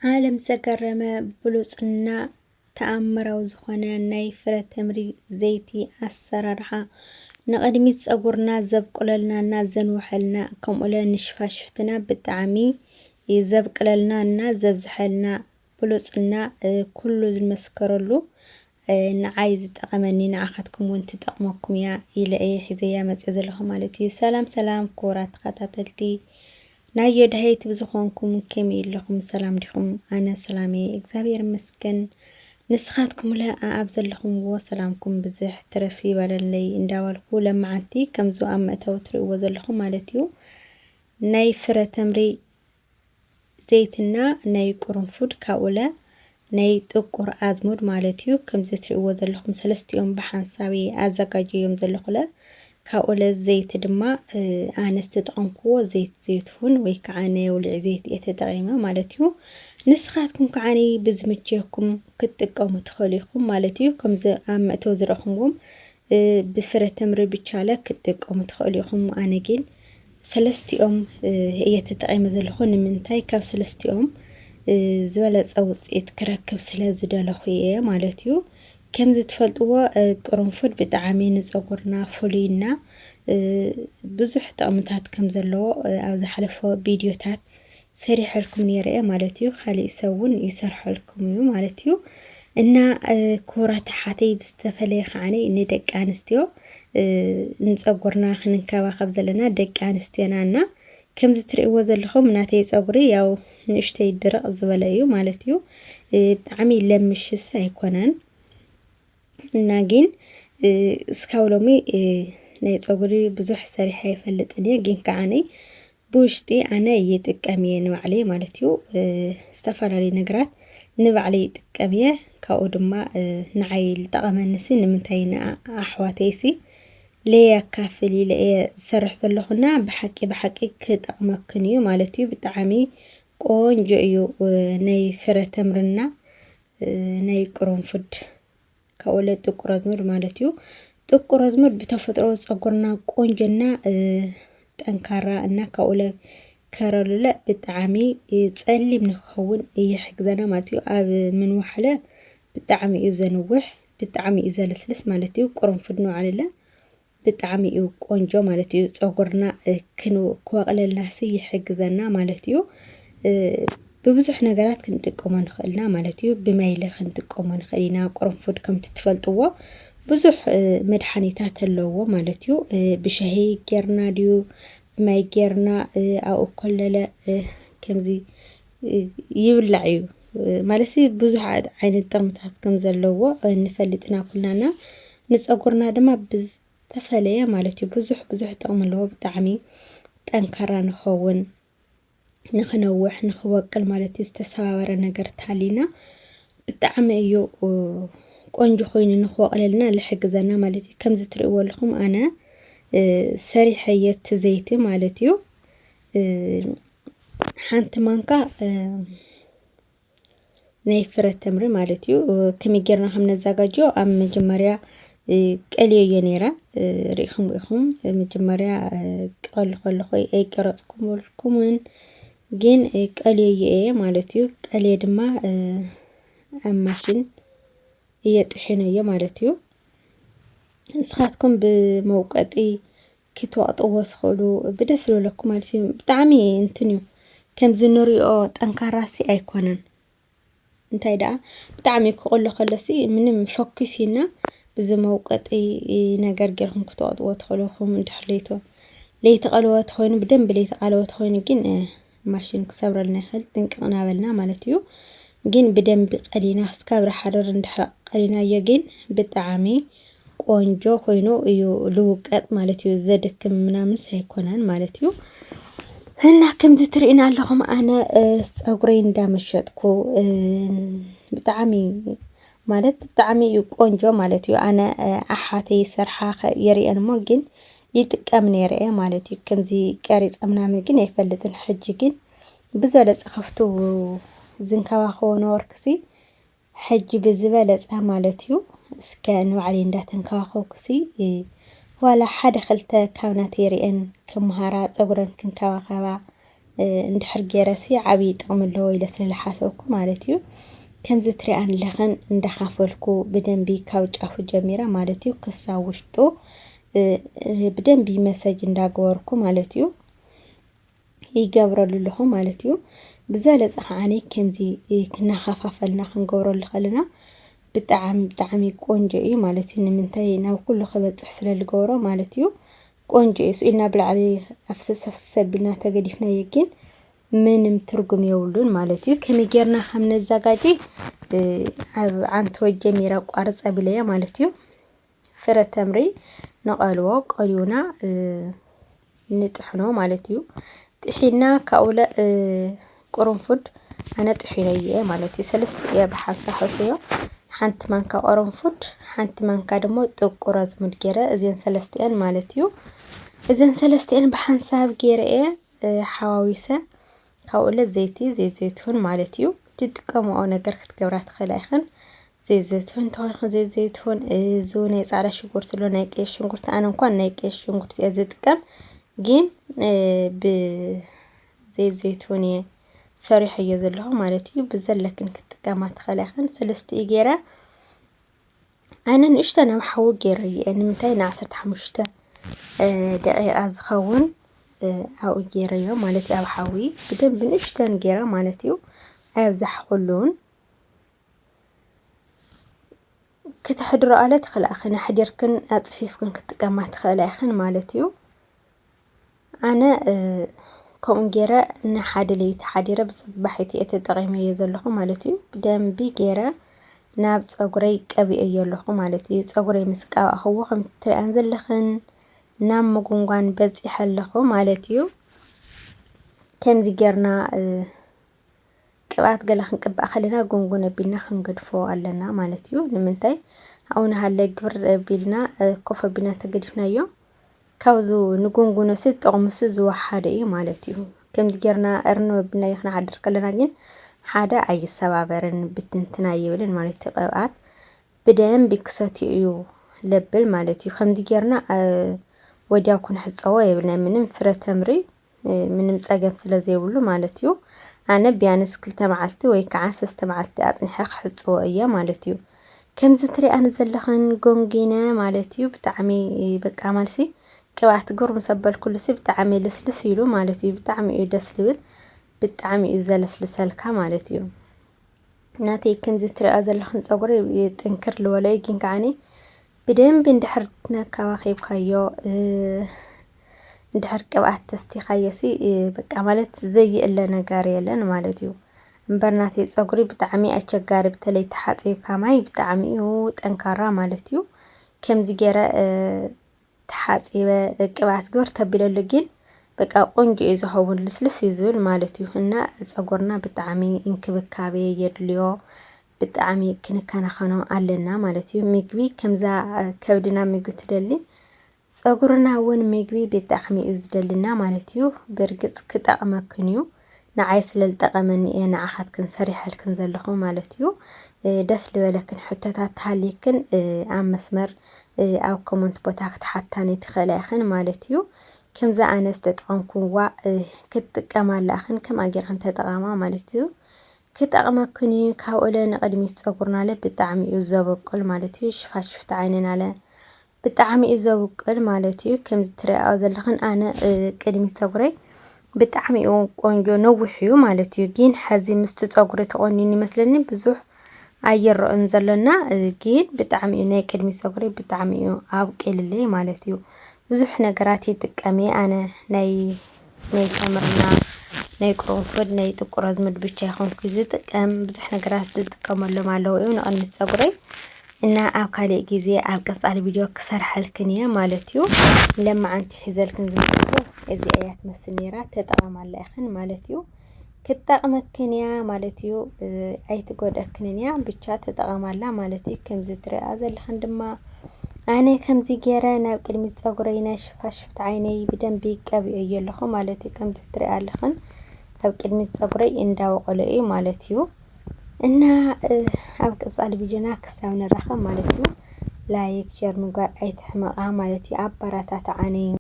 ዓለም ዘገረመ ብሉጽና ተኣምራዊ ዝኾነ ናይ ፍረ ተምሪ ዘይቲ ኣሰራርሓ። ንቕድሚት ጸጉርና ዘብቁለልናና ዘንውሐልና፣ ከምኡለ ንሽፋሽፍትና ብጣዕሚ ዘብቅለልናና ዘብዝሐልና ብሉጽና፣ እ፣ ኩሉ ዝመስከረሉ፣ እ፣ ንዓይ ዝጠቐመኒ ንዓኻትኩም እውን ትጠቕመኩም እያ ኢለ እየ ሒዘያ መጽየ ዘለኹ ማለት እዩ። ሰላም ሰላም ክቡራት ተኸታተልቲ ናይ ዮዳሄ ቲቪ ዝኾንኩም ከመይ ኣለኹም? ሰላም ዲኹም? ኣነ ሰላም እየ፣ እግዚኣብሔር ይመስገን። ንስኻትኩምለ ኣኣብ ዘለኹምዎ ሰላምኩም ብዝሕ ትረፍ ይበለለይ እንዳበልኩ፣ ለመዓንቲ ከምዚ ኣብ መእተዊ ትርእይዎ ዘለኹም ማለት እዩ፣ ናይ ፍረ ተምሪ ዘይትና ናይ ቅርንፉድ፣ ካብኡለ ናይ ጥቁር ኣዝሙድ ማለት እዩ። ከምዚ ትርእይዎ ዘለኹም ሰለስቲኦም ብሓንሳብ እየ ኣዘጋጀዮም ዘለኹለ። ካብኡለ ዘይቲ ድማ፣ እ፣ ኣነ ዝተጠቐምኩዎ ዘይት ዘይትሁን ወይ ከዓ ናይ ውልዒ ዘይት እየ ተጠቒመ ማለት እዩ። ንስኻትኩም ከዓኒ ብዝምችየኩም ክትጥቀሙ ትኽእሉ ኢኹም ማለት እዩ። ከምዚ ኣብ መእተዊ ዝረኹምዎም፣ እ፣ ብፍረ ተምሪ ብቻለ ክትጥቀሙ ትኽእሉ ኢኹም። ኣነ ግን ሰለስቲኦም፣ እ፣ እየ ተጠቒመ ዘለኹ። ንምንታይ? ካብ ሰለስቲኦም፣ እ፣ ዝበለጸ ውጽኢት ክረክብ ስለ ዝደለኹ እየ ማለት እዩ። ከምዚ ትፈልጥዎ፣ እ፣ ቅርንፉድ ብጣዕሚ ንጸጉርና ፍሉይና፣ እ፣ ብዙሕ ጥቕምታት ከም ዘለዎ፣ እ፣ ኣብ ዝሓለፈ ቪድዮታት ሰሪሐልኩም ነይረ እየ ማለት እዩ። ካሊእ ሰብ እውን ይሰርሐልኩም እዩ ማለት እዩ። እና፣ እ፣ ክቡራት ኣሓተይ ብዝተፈለየ ከዓኒ ንደቂ ኣንስትዮ፣ እ፣ ንጸጉርና ክንንከባኸብ ዘለና ደቂ ኣንስትዮና እና ከምዚ ትርእይዎ ዘለኹም ናተይ ጸጉሪ ያው ንእሽተይ ድርቕ ዝበለ እዩ ማለት እዩ። እ፣ ብጣዕሚ ለምሽስ ኣይኮነን። እና ግን፣ እ፣ እስካብ ሎሚ፣ እ፣ ናይ ጸጉሪ ብዙሕ ሰሪሐ ኣይፈልጥን እየ። ግን ከዓኒ ብውሽጢ ኣነ ይጥቀም እየ ንባዕለይ ማለት እዩ። እ፣ ዝተፈላለዩ ነገራት ንባዕለይ ይጥቀም እየ። ካብኡ ድማ፣ እ፣ ንዓይ ዝጠቐመኒሲ ንምንታይ ንኣሕዋተይሲ ለየካፍል ኢለ እየ ዝሰርሕ ዘለኹና ብሓቂ ብሓቂ ክጠቕመክን እዩ ማለት እዩ። ብጣዕሚ ቆንጆ እዩ፣ እ፣ ናይ ፍረ ተምርና፣ እ፣ ናይ ቅርንፉድ። ካብኡለ ጥቁር ኣዝሙድ ማለት እዩ። ጥቁር ኣዝሙድ ብተፈጥሮ ጸጉርና ቆንጆና፣ እ፣ ጠንካራ እና ካብኡለ ከረሉለ ብጣዕሚ፣ እ፣ ጸሊም ንክኸውን ይሕግዘና ማለት እዩ። ኣብ ምንዋሕለ ብጣዕሚ እዩ ዘንውሕ፣ ብጣዕሚ እዩ ዘለስልስ ማለት እዩ። ቅርንፉድ ንውዓልለ ብጣዕሚ እዩ ቆንጆ ማለት እዩ። ጸጉርና፣ እ፣ ክን-፣ ክወቕለልናሲ ይሕግዘና ማለት እዩ። እ፣ ብብዙሕ ነገራት ክንጥቀሞ ንኽእልና ማለት እዩ። ብማይለ ክንጥቀሞ ንኽእል ኢና። ቅርንፉድ ከምቲ ትፈልጥዎ ብዙሕ፣ እ፣ መድሓኒታት ኣለዎ ማለት እዩ። እ፣ ብሻሂ ጌርና ድዩ ብማይ ጌርና፣ እ፣ ኣብኡ ኮለለ፣ እ፣ ከምዚ፣ እ፣ ይብላዕ እዩ። እ፣ ማለትሲ ብዙሕ ዓ-፣ ዓይነት ጥቕምታት ከም ዘለዎ፣ እ፣ ንፈልጥ ኢና ኩልናና። ንጸጉርና ድማ ብዝ-፣ ተፈለየ ማለት እዩ። ብዙሕ፣ ብዙሕ ጥቕሚ ኣለዎ። ብጣዕሚ ጠንካራ ንኸውን፣ ንኽነውሕ፣ ንኽወቅል ማለት እዩ። ዝተሰባበረ ነገር ተሃሊና ብጣዕሚ እዩ፣ እ፣ ቆንጆ ኮይኑ ንኽወቕለልና ዝሕግዘና ማለት እዩ። ከምዚ ትርእይዎ ኣለኹም ኣነ፣ እ፣ ሰሪሐ እየ እቲ ዘይቲ ማለት እዩ። እ፣ ሓንቲ ማንካ፣ እ፣ ናይ ፍረ ተምሪ ማለት እዩ። ከመይ ጌርና ከም ነዘጋጆ ኣብ መጀመርያ፣ እ፣ ቀልየዮ ነይረ። እ፣ ርኢኹም፣ ርኢኹም፣ እ፣ መጀመርያ፣ እ፣ ክቐሉ ከለኹ ኣይቀረጽኩምልኩምን፣ ግን፣ እ፣ ቀልየዮ እየ ማለት እዩ። ቀልየ ድማ፣ እ፣ ኣብ ማሽን እየ ጥሒነዮ ማለት እዩ። ንስኻትኩም ብመውቀጢ ክትወቕጥዎ ትኽእሉ፣ ብደስ ዝበለኩም ማለት እዩ። ብጣዕሚ እንትን እዩ፣ ከምዚ ንሪኦ ጠንካራሲ ኣይኮነን። እንታይ ደኣ ብጣዕሚ ክቕሎ ከለሲ ምንም ፈኲስ ኢልና ብዚ መውቀጢ ነገር ጌርኩም ክትወቕጥዎ ትኽእሉ ኢኹም። እንድሕር ለይቶ-፣ ለይተቐለወ ተኾይኑ፣ ብደንቢ ለይተቓለወ ተኾይኑ ግን፣ እ፣ ማሽን ክሰብረልና ይኽእል። ጥንቅቕ እናበልና ማለት እዩ። ግን ብደንቢ ቀሊና፣ እስካብ ሓደር እንድሕር ቀሊናዮ ግን ብጣዕሚ ቆንጆ ኮይኑ እዩ ልውቀጥ ማለት እዩ። ዘድክም ምናምንስ ኣይኮነን ማለት እዩ። እና ከምዚ ትርእዩና ኣለኹም፣ ኣነ፣ እ፣ ጸጉረይ እንዳመሸጥኩ፣ እ፣ ብጣዕሚ ማለት ብጣዕሚ እዩ ቆንጆ ማለት እዩ። ኣነ፣ እ፣ ኣሓተይ ይሰርሓ ከ-፣ የርእየን እሞ ግን ይጥቀም ነይረ እየ ማለት እዩ። ከምዚ ቀሪጸ ምናምን ግን ኣይፈልጥን። ሕጂ ግን ብዝበለጸ ከፍቱ ዝንከባኸቦ ነበርኩሲ፣ ሕጂ ብዝበለጸ ማለት እዩ። እስከ ንባዕለይ እንዳተንከባኸብኩሲ፣ እ፣ ዋላ ሓደ ክልተ ካብ ናተይ ርእየን ክመሃራ፣ ጸጉረን ክንከባኸባ፣ እንድሕር ገይረሲ ዓብዪ ጥቕሚ ኣለዎ ኢለ ስለ ዝሓሰብኩ ማለት እዩ። ከምዚ ትሪኣን ኣለኽን እንዳኻፈልኩ ብደንቢ ካብ ጫፉ ጀሚረ ማለት እዩ ክሳብ ውሽጡ ብደንቢ መሰጅ እንዳገበርኩ ማለት እዩ ይገብረሉ ኣለኹ ማለት እዩ። ብዝበለፀ ከዓኒ ከምዚ እናኸፋፈልና ክንገብረሉ ከለና ብጣዕሚ ብጣዕሚ ቆንጆ እዩ ማለት እዩ። ንምንታይ ናብ ኩሉ ክበፅሕ ስለ ዝገብሮ ማለት እዩ። ቆንጆ እዩ። ስኢልና ብላዕሊ ኣፍስስ ኣፍስስ ኣቢልና ተገዲፍናዮ ግን ምንም ትርጉም የብሉን ማለት እዩ። ከመይ ጌርና ከም ነዘጋጂ ኣብ ዓንተወይ ጀሚረ ቋርፅ ኣቢለዮ ማለት እዩ። ፍረ ተምሪ ንቐልዎ ቀልዩና ንጥሕኖ ማለት እዩ። ጥሒና ካብኡ ለ ቅርንፉድ ኣነ ጥሒነ እየ ማለት እዩ። ሰለስተ እየ ብሓንሳ ሕስዮ። ሓንቲ ማንካ ቅርንፉድ፣ ሓንቲ ማንካ ድማ ጥቁር ኣዝሙድ ገይረ እዘን ሰለስቲአን ማለት እዩ። እዘን ሰለስቲአን ብሓንሳብ ገይረ እየ ሓዋዊሰ። ካብኡ ለ ዘይቲ ዘይት ዘይትሁን ማለት እዩ። ትጥቀምኦ ነገር ክትገብራ ትኽእላ ኢኽን። ዘይት ዘይትሁን እንተኾንክን ዘይት ዘይትሁን፣ እዚ ናይ ፃዕዳ ሽጉርቲ ኣሎ፣ ናይ ቀይ ሽጉርቲ፣ ኣነ እንኳን ናይ ቀይ ሽጉርቲ እየ ዝጥቀም፣ ግን ብዘይት ዘይትሁን እየ ሰሪሐዮ ዘለኹ ማለት እዩ። ብዘለክን ክትጥቀማ ትኽእላ ኢኽን። ሰለስቲኡ ገይረ ኣነ ንእሽተን ኣብ ሓዊ ገይረዮ እየ። ንምንታይ ንዓሰርተ ሓሙሽተ ደቂቃ ዝኸውን ኣብኡ ገይረዮ ማለት እዩ። ኣብ ሓዊ ብደንቢ ንእሽተን ገይረ ማለት እዩ። ኣየብዛሕኩሉን። ክተሕድሮ ኣለ ትኽእላ ኢኽን፣ ኣሕዲርክን ኣፅፊፍክን ክትጥቀማ ትኽእላ ኢኽን ማለት እዩ። ኣነ ከምኡ ገይረ ንሓደ ለይቲ ሓዲረ ብፅባሒቲ እየ ተጠቒመዮ ዘለኹ ማለት እዩ። ብደንቢ ገይረ ናብ ፀጉረይ ቀቢአዮ ኣለኹ ማለት እዩ። ፀጉረይ ምስ ቀባእኽዎ ከም ትሪኣን ዘለኽን ናብ ምጉንጓን በፂሐ ኣለኹ ማለት እዩ። ከምዚ ጌርና ቅብኣት ገለ ክንቅባእ ከለና ጉንጉን ኣቢልና ክንገድፎ ኣለና ማለት እዩ። ንምንታይ ኣብኡ ንሃለ ግብር ኣቢልና ኮፍ ኣቢልና እንተገዲፍናዮ ካብዚ ንጉንጉኖ ሲ ጥቕሙ ሲ ዝወሓደ እዩ ማለት እዩ። ከምዚ ጌርና እርንብ ኣቢልናዮ ክንሓድር ከለና ግን ሓደ ኣይሰባበርን ብትንትን ኣይብልን ማለት እዩ። ቅብኣት ብደንቢ ክሰትዮ እዩ ለብል ማለት እዩ። ከምዚ ጌርና ወዲያው ክንሕፀቦ የብልና ምንም ፍረ ተምሪ ምንም ፀገም ስለ ዘይብሉ ማለት እዩ። ኣነ ቢያንስ ክልተ መዓልቲ ወይ ከዓ ሰለስተ መዓልቲ ኣፅኒሐ ክሕፅቦ እየ ማለት እዩ። ከምዚ ትሪኣኒ ዘለኽን ጎንጊነ ማለት እዩ። ብጣዕሚ በቃ ማልሲ ቅብኣት ግብር ምስ ኣበልኩሉ ሲ ብጣዕሚ ልስልስ ኢሉ ማለት እዩ። ብጣዕሚ እዩ ደስ ልብል። ብጣዕሚ እዩ ዘለስልሰልካ ማለት እዩ። ናተይ ከምዚ ትሪኣ ዘለኽን ፀጉሪ ጥንክር ልበሎ እዩ፣ ግን ከዓኒ ብደንቢ እንድሕር ነካባኺብካዮ፣ እንድሕር ቅብኣት ተስቲኻዮ ሲ በቃ ማለት ዘይእለ ነገር የለን ማለት እዩ። እምበር ናተይ ፀጉሪ ብጣዕሚ ኣቸጋሪ፣ በተለይ ተሓፂብካ ማይ ብጣዕሚ እዩ ጠንካራ ማለት እዩ። ከምዚ ገይረ ተሓፂበ ቅብኣት ግብር ተቢለሉ ግን በቃ ቆንጆ እዩ ዝኸውን፣ ልስልስ እዩ ዝብል ማለት እዩ። እና ፀጉርና ብጣዕሚ እንክብካቤ የድልዮ፣ ብጣዕሚ ክንከናኸኖ ኣለና ማለት እዩ። ምግቢ ከምዛ ከብድና ምግቢ ትደሊ ፀጉርና እውን ምግቢ ብጣዕሚ እዩ ዝደልና ማለት እዩ። ብርግፅ ክጠቕመክን እዩ፣ ንዓይ ስለ ዝጠቐመኒ እየ ንዓኻትክን ሰሪሐልክን ዘለኹ ማለት እዩ። ደስ ዝበለክን ሕቶታት ተሃልየክን ኣብ መስመር ኣብ ኮመንት ቦታ ክትሓታኒ ትኽእላ ኢኽን ማለት እዩ። ከምዚ ኣነ ዝተጠቐምኩዋ ክትጥቀማላ ኢኽን ከምኣ ጌርክን ተጠቐማ ማለት እዩ። ክጠቕመክን እዩ። ካብኡ ለ ንቕድሚት ፀጉርና ለ ብጣዕሚ እዩ ዘበቁል ማለት እዩ። ሽፋሽፍቲ ዓይንና ለ ብጣዕሚ እዩ ዘብቅል ማለት እዩ። ከምዚ ትሪኣኦ ዘለኽን ኣነ ቅድሚ ፀጉረይ ብጣዕሚ እዩ ቆንጆ ነዊሕ እዩ ማለት እዩ። ግን ሐዚ ምስቲ ፀጉሪ ተቆኒኑ ይመስለኒ ብዙሕ ኣይረኦን ዘሎና፣ ግን ብጣዕሚ እዩ ናይ ቅድሚ ፀጉረይ ብጣዕሚ እዩ ኣብቂልለይ ማለት እዩ። ብዙሕ ነገራት ይጥቀም እየ ኣነ ናይ ናይ ተምርና ናይ ቅርንፉድ ናይ ጥቁር ኣዝሙድ ብቻ ይኾንኩ ዝጥቀም። ብዙሕ ነገራት ዝጥቀመሎም ኣለዉ እዮም ንቕድሚት ፀጉረይ እና ኣብ ካሊእ ግዜ ኣብ ቀፃሊ ቪድዮ ክሰርሐልክን እየ ማለት እዩ። ለማዓንቲ ሒዘልክን ዝመፅኩ እዚኣ እያ ትመስል ነይራ፣ ተጠቐማላ ኢኽን ማለት እዩ። ክትጠቕመክን እያ ማለት እዩ። ኣይትጎድኣክንን እያ፣ ብቻ ተጠቐማላ ማለት እዩ። ከምዚ ትሪኣ ዘለኽን ድማ ኣነ ከምዚ ገይረ ናብ ቅድሚት ፀጉረይ ናይ ሽፋሽፍቲ ዓይነይ ብደንቢ ቀቢኦዮ ኣለኹ ማለት እዩ። ከምዚ ትሪኣ ኣለኽን ኣብ ቅድሚት ፀጉረይ እንዳወቀሎ እዩ ማለት እዩ። እና ኣብ ቀፃሊ ቪድዮና ክሳብ ንራኸብ ማለት እዩ። ላይክ ሸር ምግባር ኣይትሕመቓ ማለት እዩ። ኣባራታትዓኒ።